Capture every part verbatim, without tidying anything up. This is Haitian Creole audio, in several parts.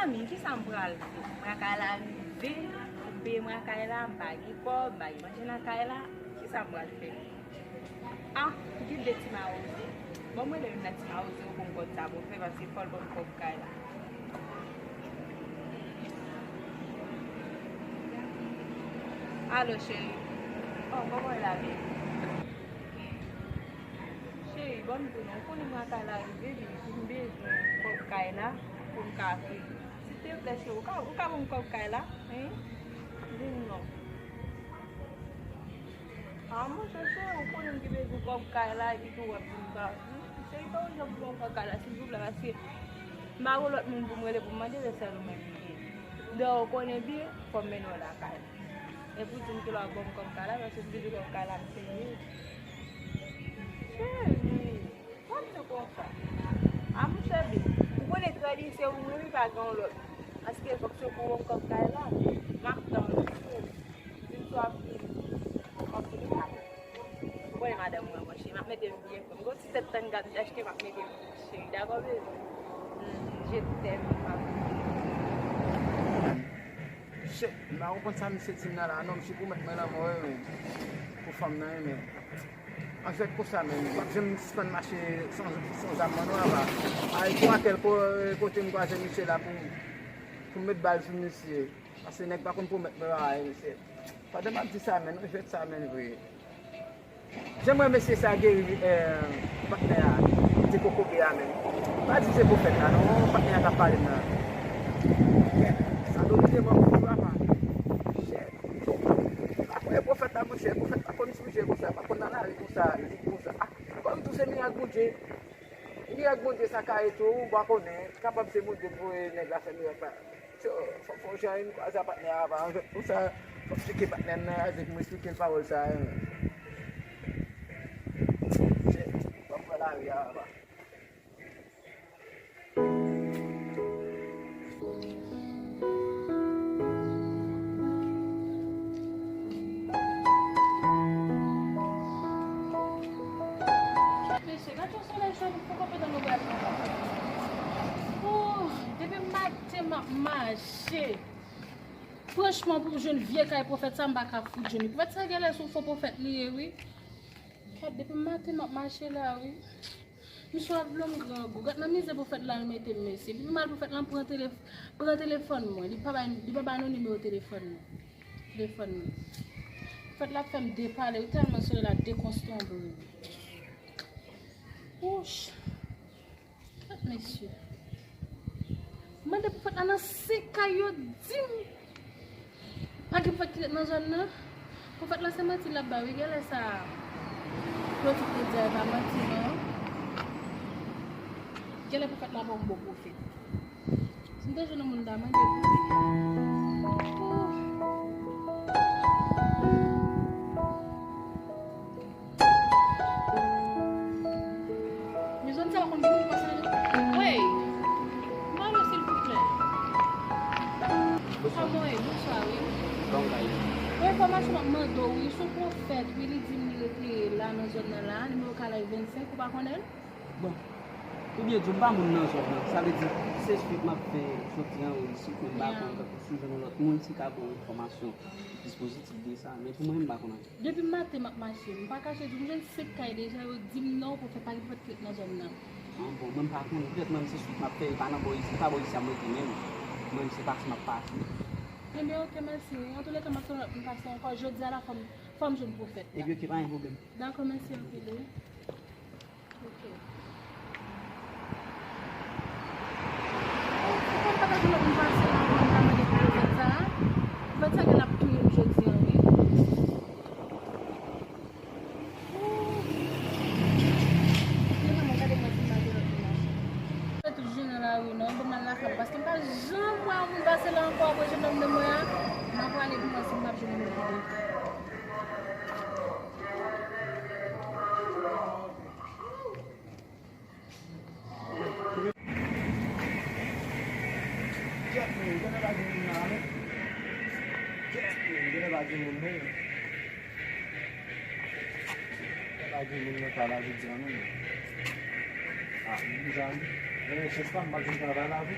Mezanmi, kisa m pral fè? Mwen kay la rive, m peye mwen kay la, m pa gen kòb, m pa gen manje nan kay la. Kisa m pral fè? Ah, gen de ti mawozo. Bon, mwen rele youn nan ti mawozo yo pou m konn sa pou m fè, paske fò l ban m kòb kay la. Alo, cheri. Oh, kòman w ye la, baby? Cheri, ban m di w non, ou konnen mwen kay la rive, baby, m bezwen kòb kay la pou m ka fè. Silteplè, cheri, ou ka, ou ka ban m kòb kay la? Hein? Di m non. Ah, monchè, cheri, ou konnen m ki bezwen kòb kay la, epi tou w ap di m sa. Cheri, pa yon jan pou ban m kòb kay la, silvouplè, paske m pa gen lòt moun pou m rele pou m mande, se sèl ou menm li ye. Dayè, ou konnen byen, fò m mennen w lakay. Epi w di m ke lè w ap ban m kòb kay la, paske m bezwen kòb kay la, m peye. Cheri, pa di konsa. A, monchè, baby, ou konnen trè byen se ou menm, wi, pa gen yon lòt. Paske fòk se pou yon kòb kay la, m ap tann ou. Di m si w ap vini. W ap vini pa. Ou konnen madanm mwen, monchè, m ap mete m byen fò. M gen yon ti tèt tann gad m te achte, m ap mete m byen, cheri. Dakò, baby? Hmm, je t'aime, ma belle. Shit, m pa konprann sa misye di m nan la, non, misye pwomèt mwen lanmò, wi, men. Pou fanm nan, wi, men. Anfèt, konsa menm, m p ap janm sispann mache san, san zam nan non, apa. Ay, gon atèl ko-, kote m kwaze misye la pou, pou m met bal sou misye. Paske nèg pa konn pwomèt mwen bagay, mesye. Pandan m ap di sa, menm, jwèt sa, menm, vre. Jan m wè mesye sa geri, eh, patnè a, te kokobe a, menm. Pa di se pwofèt la, non, patnè a k ap pale m nan. Sa domine mwen pou papa. Shit. Apre pwofèt la, monchè, pwofèt la konn sou je konsa, pa konn nan lari konsa, li konsa. Ah, kòm tou se mirak Bondye. Mirak Bondye sa ka ye tou, ou pa konnen. Kapab se Bondye k voye nèg la fè mirak la. Cho, fò, fò jan yon kwaze a patnè a avan. Pou sa, fò m cheke patnè m nan, avèk mwen esplike l pawòl sa a. Shit, fò m pran lari a avan. Mesye, gad yon solèy cho pou kote nou pral nan. Oh, depi maten m ap mache. Franchman, pou m jwenn vye kay pwofèt sa, m pa ka fout jwenn li. Pwofèt sa genlè se yon fo pwofèt li ye, wi. Gad, depi maten m ap mache la, wi. Misye ap vle m grangou. Gad nan mizè pwofèt la al mete m, mesye. Epi m al pwofèt la pran telef-, pran telefòn mwen. Li pa bay, li pa bay nou nimewo telefòn mwen. Telefòn mwen. Pwofèt la ap fè m depale, wi, tèlman solèy la dekonstonbre. Wouch. Gad mesye. Mande pwofèt la nan se kay yo di m. Pa gen pwofèt ki ret nan zòn nan. Pwofèt la se manti l ap bay wi, genlè sa. Pwofèt te di a, e pa manti non. Genlè pwofèt la pa yon bon pwofèt. Si m te jwenn yon moun m ta mande pou li. Mezanmi, sa konn pou nou pase nan. Wey! Mwen, silvouplè. Kòman w ye? Bonswa, wi. Kòman w ye? Yon enfòmasyon m ap mande w, wi, sou pwofèt, wi, li di m li rete la nan zòn nan la, nimewo kay la vennsenk, ou pa konnen l? Bon, oubyen di w m pa moun nan zòn nan. Sa vle di, se swit m ap fè jodi a, wi, si w konn m pa konn, tankou si w jwenn yon lòt moun, si ka ba w enfòmasyon plis pozitif de sa. Men pou mwen, m pa konn anyen. Depi maten m ap mache, m pa kache di w, m jwenn senk kay deja, yo di m non, pwofèt pa gen pwofèt ki ret nan zòn nan. Ah, bon, mwen m pa konnen, petèt mwen menm se swit m ap fè, e pa nan bò isi, pa bò isi a m rete menm. Mwen menm se pase m ap pase. Ebyen, oke, mèsi, wi. Antouleka, m ap tann lòt moun pase ankò. Jodi a la, fò m, fò m jwenn pwofèt la. Ebyen, oke, pa gen pwoblèm. Dakò, mèsi anpil, wi. Ok. Oh, ou konn pa ta gen lòt moun pase la, mwen ta mande pou pwofèt sa a. Pwofèt sa gen l ap touye m jodi a, wi. Ooh. Genlè mwen gade mwen si m pa gen lòt moun achte. Mwen toujou nan lari non, ban m al lakay mwen, paske m pa janm wè yon moun pase la ankò apre jennonm nan mwen an. M ap prale pou mwen si m p ap jwenn moun vide. Kèt, men, genlè pa gen moun la, non. Kèt, men, genlè pa gen moun, non. Genlè pa gen moun nan kay la jodi a, non. Ah, m deja, men, chèf pa m, m pa gen travay la, wi.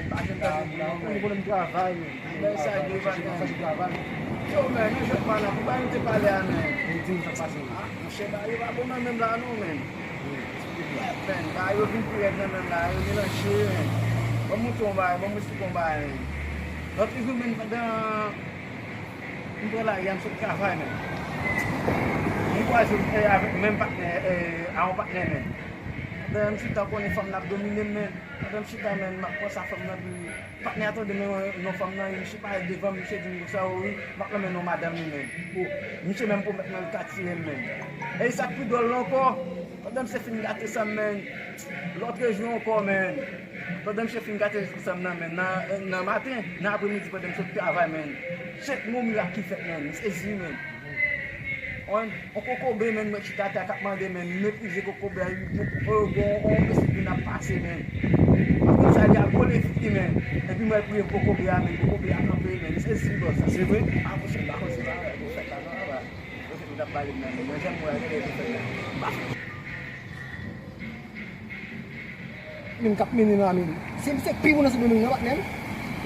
men, pa janm tande di nou, men. Pwoblèm travay, men. Bagay sa yo pa gen. Yo, men, nou jwenn pa nan pou bagay nou te pale a, men. Di m sa k pase. Ah, monchè, bagay yo pa bon nan menm la, non, men. Men, bagay yo vin pi rèd nan menm la, yo melanje, men. Ban m montre w yon bagay, ban m esplike w yon bagay, men. Lòt jou, men, pandan m pran lari a, m sot travay, men. M kwaze, eh, avèk menm patnè, eh, a yon patnè, men. Pandan m chita, konnen fanm nan ap domine m, men. Pandan m chita, men, m ap panse a fanm nan, pi patnè a tande men non fanm nan, misye parèt devan m, misye di m konsa, o wi, m ap lonmen non madanm li, men. O, misye menm pwomèt mwen l ka tire m, men. E sa k pi dwòl la ankò, pandan misye fin gate san m, men, lòtrejou ankò, men, pandan misye fin gate san m nan, men, nan, nan maten, nan apremidi, pandan m sot travay, men, chèk momi la ki fèt, men, m sezi, men. On, on kokobe, men, mwen chita atè a k ap mande, men, meprize kokobe a, wi, bon, bon, on mesye vin ap pase, men. Apre sa, li al kole figi, men. Epi mwen priye kokobe a, men, kokobe a kanpe, men. Se si bòs. Se vre? A, monchè, m pa konn si pa pwofèt la, non, papa. Pwofèt nou t ap pale m nan, men mwen janm wè, genlè pwofèt la. Moun k ap mennen nan men. Se misye k pi bon nan Sendomeng nan, patnè m.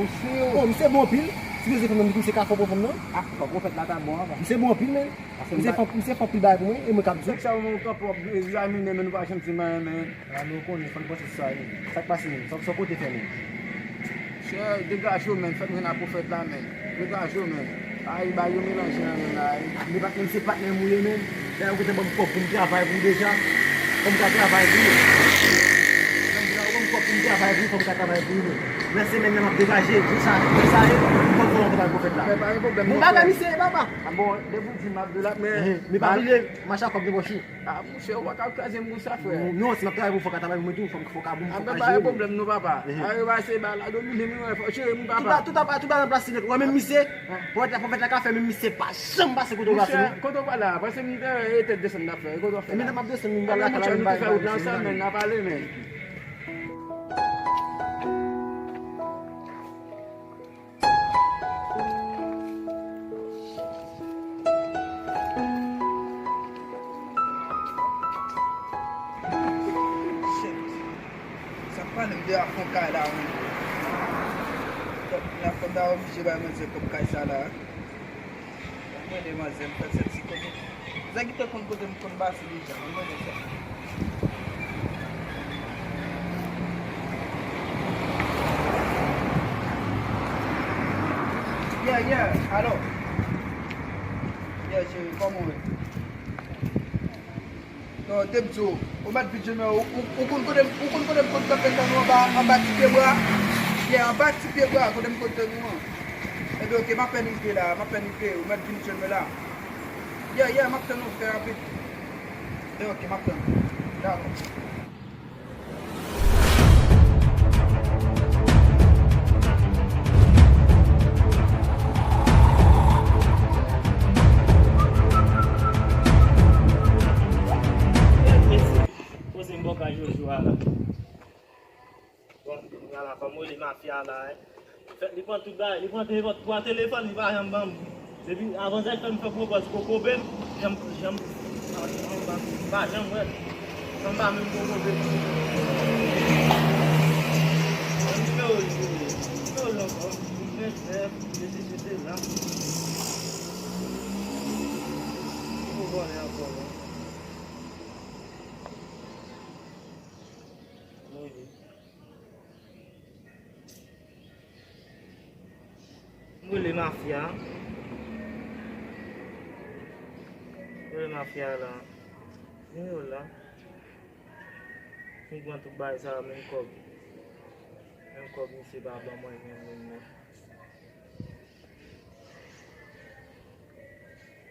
Bon, misye bon anpil. Si misye fè nan misye ka fè pou fanm nan. Ah, fò pwofèt la ta bon anvan. Misye bon anpil, men. Misye fè, misye fè anpil bagay pou mwen, e mwen k ap di w. Sa w konn w kanpe w ap egzamine, men nou pa janm di m anyen, men. A, nou konnen, fò n panse sou sa, men. Sa k pase, men? Sa, sa w konte fè, men? Chè, degaje w, men. Fè m jwenn a pwofèt la, men. Degaje w, men. Ay, bagay yo melanje nan menm la, wi. Men patnè m, se patnè m ou ye, men. Dayè, ou gentan ban m kòb pou m travay pou ou deja. Fò m ka travay pou ou. Ou ban m kòb pou m travay pou ou, fò m ka travay pou ou, men. Nan semèn nan, m ap degaje. Jou sa, jou sa ye, m konn fè yon travay pwofèt la. Men pa gen pwoblèm, non, frè. Bon bagay, misye, papa. A bon, depi w di m ap de la, men. Men pa bliye, mache a kòb nan pòch ou. A, monchè, ou pa ka kraze m konsa, frè. Non, non, si m ap travay pou ou, fò w ka travay pou mwen tou, fò m, fò w ka bon, fò w ka jere m. A, men pa gen pwoblèm, non, papa. Ehe. A, yo va se ba la domine m, wi, fò w jere m, papa. Tout ba, tout ba, tout ba nan plas li nèt. Ou wè menm misye, pwofèt la, pwofèt la ka fè, menm misye pa janm pase kote w pase, non. Monchè, kote w pale a? Paske m te, e, te desann n ap fè, kote w fè la? E men m ap desann, m pral lakay la, m bay, bay misye, m pale. Shit. Sa k pale m de afon kay la menm. Kòb la, kòb la oblije bay manzè kòb kay sa la. Mwen de manzè, m fè sèt si kote. Zè ki te konn kote m konn pase deja, mwen mwen fè. Yeah, yeah, alo. Yeah, cheri, kòman w ye? Non, te m di w, ou mèt vin jwenn mwen, ou, ou, ou konn kote m, ou konn kote m konn kanpe tann ou anba, anba ti pye bwa? Yeah, anba ti pye bwa, kote m konn tann ou an. Ebyen, oke, m apèn rive la, m apèn rive, ou mèt vin jwenn mwen la. Yeah, yeah, m ap tann ou, fè rapid. Ebyen, oke, m ap tann ou. Dakò. Poze m bò kay Jojo a la. Bon, kounye a la, fò m rele mafya la, hein. Fèt, li pran tout bagay, li pran telefòn, pran telefòn, li pa janm ban m. Depi avan zè fè m fè pwopòz kokobe m, janm, janm, pa janm wè. Janm pa menm kokobe m. Nimewo l, nimewo l ankò, vennèf, de sesite la. Konnen ankò non. Mwen li. M rele mafya. M rele mafya la. Nimewo la. M pran tout bagay sa yo, menm kòb. Menm kòb misye pa ban mwen, menm, menm, menm.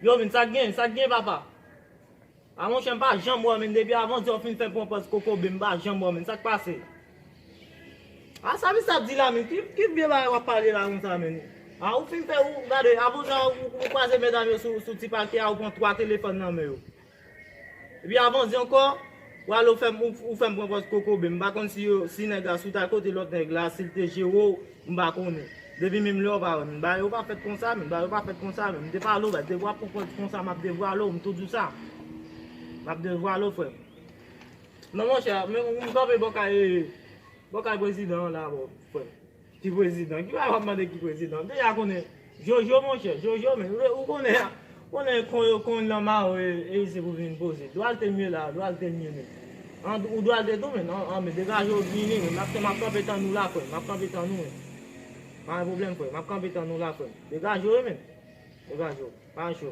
Yo, men sa k gen, sa k gen, papa? A monchè, m pa janm wè w, men depi avan di w fin fè pran pòz kokobe, m pa janm wè w, men sa k pase? A sa misye ap di la, men ki, ki vye bagay w ap pale la konsa, men? A ou fin fè, ou gade, avan sa ou, ou kwaze medam yo sou, sou ti pake a, ou pran twa telefòn nan men yo. Epi avan di ankò, w ale w fè m, ou, ou fè m pran pòz kokobe. M pa konn si yo, si nèg la, si w t al kote lòt nèg la, si l te jere w, m pa konnen. Depi menm lè w pa wè m, bagay yo pa fèt konsa, menm bagay yo pa fèt konsa, menm m te pale w, m te vwa pran pòz konsa, m ap devwale w, m tou di w sa. M ap devwale w, frè m. Non, monchè, men m kanpe bò kay, bò kay prezidan an la, bon, frè m. Ki prezidan? Ki bagay w ap mande ki prezidan? M deja konnen. Jojo, monchè, Jojo, men, ou, ou konnen, ou konnen kon yo konn nan mawo e, e se pou vin poze. Dwalte m ye la, dwalte m ye, men. An, ou dwalte tou, men, an, an, men, degaje w vini, men. M ap, m ap kanpe tann ou la, frè m. M ap kanpe tann ou, men. Pa gen pwoblèm, frè m. M ap kanpe tann ou la, frè m. Degaje w, men. Degaje w. Pa cho.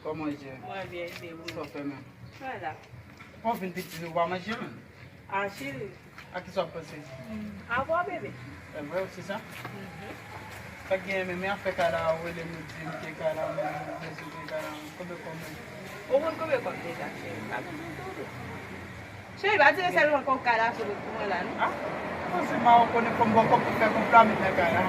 Kòman w ye? Mwen byen, e ou? Sa w fè menm? Mwen la. Ou vin piti, ou pa manje menm? A, cheri. A ki sa w ap panse? Mm, a vwa, bebe. E vre, se sa? Mhm. Sa k genyen menm, men afè kay la, ou rele m, ou di m ke kay la, mwen, mwen bezwen ke kay la, konbyen kòb menm? Ou konn konbyen kòb deja, cheri? Pa bezwen di w tou. Cheri, pa tire sèlman kòb kay la sou lòt pou mwen la, non? A, mwen se Mawon konnen fò m ba w kòb pou fè konpla met nan kay la.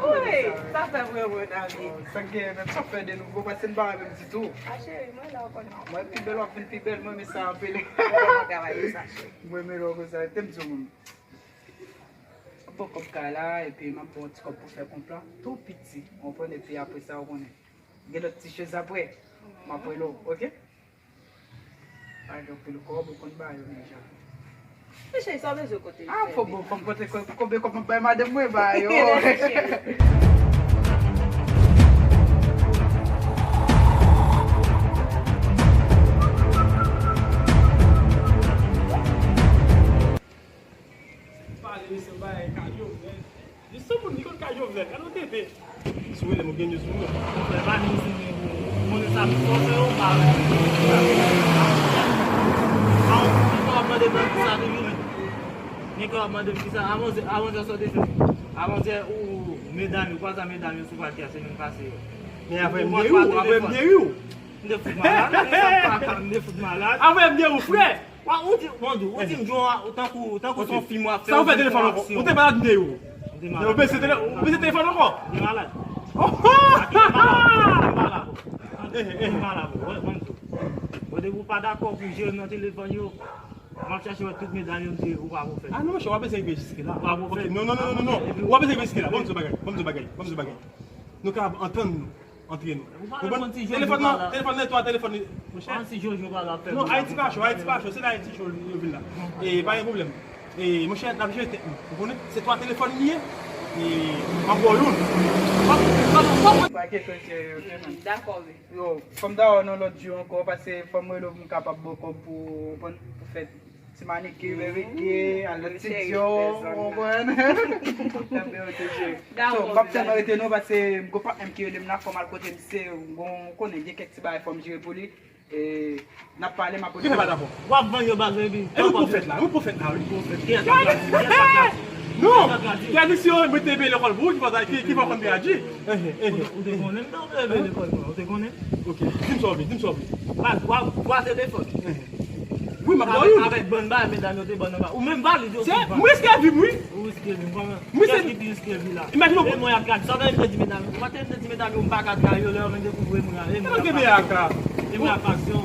Wi, sa fè vrèman nan vi. Sa k genyen menm, sa fè de nouvo, paske m pa wè menm ditou. A, cheri, mwen la, ou konnen. Mwen pi bèl, w ap vin pi bèl, mwen renmen sa anpil. Mwen travay pou sa, cheri. Mwen renmen lè w konsa, te m di w menm. M ap ba w kòb kay la, epi m ap ba w yon ti kòb pou fè konpla. Tou piti, w konprann, epi apre sa, ou konnen. Gen lòt ti choz apre. M ap rele w, oke? Pa gen anpil kòb, ou konn ba yo deja. Men cheri, sa w bezwen kote? A, fò bon, fò m konte ko-, konbyen kòb m ap bay madanm mwen ba yo. Pale, mesye, bagay kay Jovenel. Li sou moun, li konn kay Jovenel. Gade yon tete. Si w rele m, ou gen news pou mwen. Frè, pa news pou mwen, bro. Ou konnen sa, m fò fè yo, pa. Nèg yo ap mande m kisa li vini. Nèg yo ap mande m kisa. Avanse, avanse sa w te fè. Avanse ou, medam yo, kwaze medam yo sou pati a, semèn pase yo. Men apre m deri w, apre m deri w. M te fout malad, men sa m pa ka, m te fout malad. Apre m deri w, frè. Wa, ou di, bon, di, ou di m jwe tankou, tankou se yon fim w ap fè. Sa ou fè telefòn ankò? Ou te malad, m te yo. M te malad. Ou peze tele-, ou peze telefòn ankò? M te malad. Oh, oh! M te malad. M te malad. Wè, ban m di w. Bon, depi ou pa dakò pou jere m nan telefòn yo, m ap chache wè tout medam yo, m di ou pa pou fè. A non, monchè, w ap eseye rive jiske la. Ou pa pou fè. Non, non, non, non, non. W ap eseye rive jiske la. Ban m di w bagay. Ban m di w bagay. Ban m di w bagay. Nou kapab antann nou. Antre nou. Ou pa konprann? Telefòn nan, telefòn nan, etwa telefòn li. Monchè. An si Jojo pa la fè. Non, Ayiti pa cho, Ayiti pa cho, se nan Ayiti cho yo vin la. E pa gen pwoblèm. E monchè, n ap jere tèt nou. Ou konnen, se twa telefòn li ye. E m ap ba w youn. Pa kesyon serye, ok, man. Dakò, wi. Yo, fò m ta wè w nan lòt jou ankò, paske fò m rele w pou m kapab ba w kòb pou, pou fè ti manikir, pedikir, al nan ti dyo, ou konprann? Tanpri, ok, cheri. So, m p ap tèlman rete non, paske m gon patnè m ki rele m la, fò m al kote misye, bon, ou konnen, gen kèk ti bagay fò m jere pou li. E, n ap pale, m ap rele w. Kisa pa dakò? W ap vann yo baz epi. E nou pwofèt la, nou pwofèt la, wi. Pwofèt, kiyès sa ka di? Kiyès sa ka di? Non, tradisyon, mwen te peye lekòl pou ou, ki fò, ki, ki fò konn tradi. Ou te, ou te konnen m te oblije peye lekòl mwen, ou te konnen? Ok, di m sa w vle, di m sa w vle. Baz, w ap kwaze telefòn. Wi, m ap ba w youn. Avèk bann bagay medam yo te ban nan ba. Ou menm valid yo sou bank. Mwen riske vi m, wi. Ou riske vi m, kòman? Kiyès ki pi riske vi la? Imajine w. E mwen ap gad, sa w te di medam, ou pa te di medam yo m pa ka trayi yo lè yo vin dekouvri mwen a. E mwen ap aksyon. E mwen ap aksyon.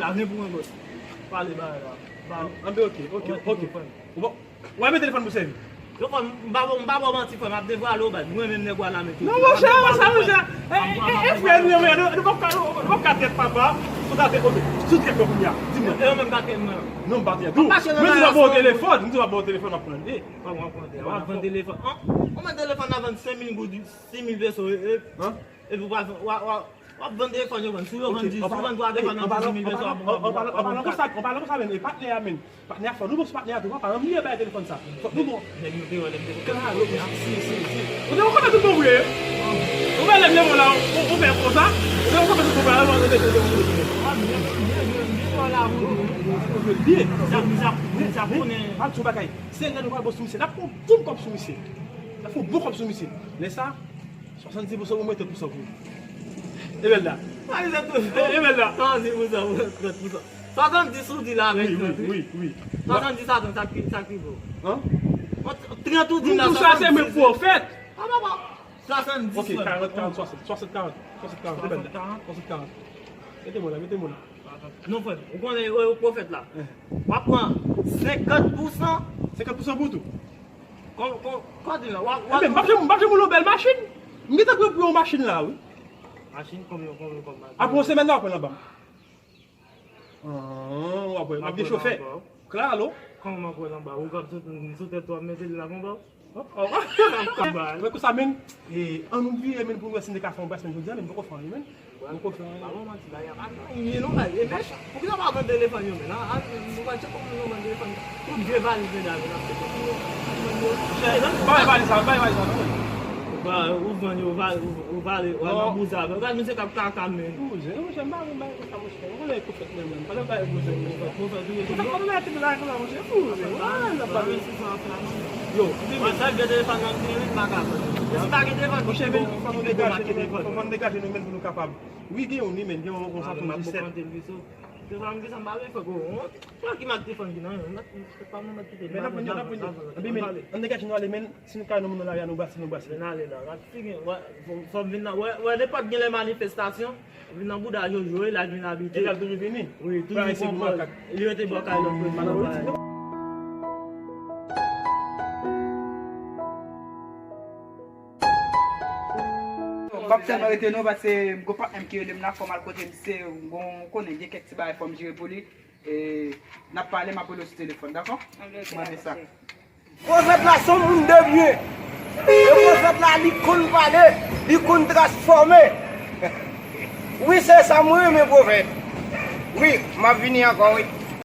la, vin pou mwen, bòs. Pale bagay la. Ba, anben, ok, ok, ok. Ou pa, ou pa met telefòn pou sèvi? Yo, frè m, m pa ba w, m pa ba w manti, frè m, ap devwale w, baz. Mwen menm, nèg w a lame tou. Non, monchè, monchè, monchè. E, e, e, e, frè nou yo, nou, nou p ap ka, nou p ap ka trèt papa, pou ta te, ok, si w trèt mwen kounye a, di mwen. E yo menm ka trèt mwen. Non, m pa trèt ou. M di w ap ba w telefòn, m di w ap ba w telefòn, w ap pran. E. Kòman w ap pran telefòn? W ap vann telefòn. An? Kòman telefòn nan vann senk mil goud, sis mil peso, e, e? An? Epi w ap, w ap, w ap, w ap vann telefòn, yo vann. Si yo vann dis, si yo vann twa telefòn nan dizuit mil peso, w ap vann. An palan konsa, an palan konsa, men, e patnè a, men. Patnè a fò nou bon sou patnè a tou, papa, ann bliye bay telefòn sa. Fòk nou bon. Nèg nou te wè lè m te konprann. Klaro, si, si, si. Ou te konprann tout bon vre. Ou wè lè m leve la, ou, ou fè konsa. Ou te konprann tout bon vre, alò, ou te, ou te, ou te. Al di yon bagay. Se lè nou pral bon sou misye. N ap fè yon bon kòb sou misye. N ap fè yon bon kòb sou misye. Lè sa, Swasanndis pousan pou mwen, trant pousan pou ou. E bèl la. Sa vle di tou. E bèl la. Swasanndis pousan pou trant pousan. Swasanndis ou di la avèk trant, wi. Wi, wi, wi. Swasanndis a trant, sa ki, sa ki vo? An? Trant ou di la, swasanndis. Pou sa, se mwen pwofèt. A, papa. Swasanndis. Ok, karant, karant, swasant. Swasant, karant. Swasant, karant. E bèl la. Swasant, karant. Mete mo la, mete mo la. Non, frè m, ou konnen, ou, ou pwofèt la. W ap pran senkant pousan. Senkant pousan pou tou. Kò, kò, kò di la, w ap, w ap. Ebyen, m p ap janm, m p ap janm wè yon bèl machin. M gentan pran pou yon machin la, wi. Machin, konbyen, konbyen kòb machin? Apre yon semèn la, w ap pran l anba m. An, w ap wè, m ap gen chofè. Klalo. Kòman m ap pran l anba? Ou k ap sot, sou tèt ou ap mete l la konba? Mwen konsa, men, e, ann nou vire, men, pou nou wè si n te ka fè yon bas, men, jodi a, men, poko fè anyen, men. Poko fè anyen. Pa ban manti, bagay a pa gen anyen, non, bagay. E mèch, poukisa pa vann telefòn yo, men, an? An, nou pa tcheke kòman nou vann telefòn. Tout vye valiz, medam, men, ap tcheke pou yo, pou yo vann yo. Bay valiz la, bay valiz la, non. Ba, ou vann yo, ou vale, ou vale, ou al nan bouza. Gad misye k ap kaka, men. Bouzen, non, monchè, m pa renmen bagay konsa, monchè. Ou konnen pwofèt mwen menm. Pwofèt, pwofèt, wi. Pwofèt, pwofèt, wi. Yo, men sa gen telefòn nan, men wi, m pa ka vann. Si pa gen telefòn, monchè, men fò nou degaje nou, men fò nou degaje nou, men pou nou kapab. Wi, gen youn, wi, men gen yon, yon sa pou disèt. Telefòn ki sa m pa vle fè gwo wont. Fò ki mak telefòn ki nan men m, pa mwen mèt kite. Men n ap vann yo, n ap vann yo. Epi, men, ann degaje nou ale, men, si nou ka wè yon moun nan lari a, nou brase, nou brase. Men ale la, n ap fini, wè, fò, fò m vin nan, wè, wè, nenpòt gen lè manifestasyon. Vin nan bouda Jojo, wi, l al vin abite. E l al toujou vini? Wi, toujou pran pòz. Li rete bò kay lòt kote. M p ap tèlman rete non, paske m gon patnè m ki rele m la, fò m al kote misye, m gon, konnen gen kèk ti bagay fò m jere pou li. E, n ap pale, m ap rele w sou telefòn, dakò? Mande sa. Pwofèt la se yon moun de byen. E pwofèt la, li konn pale, li konn transfòme. Wi, se sa mwen renmen pwofèt. Wi, m ap vini ankò, wi.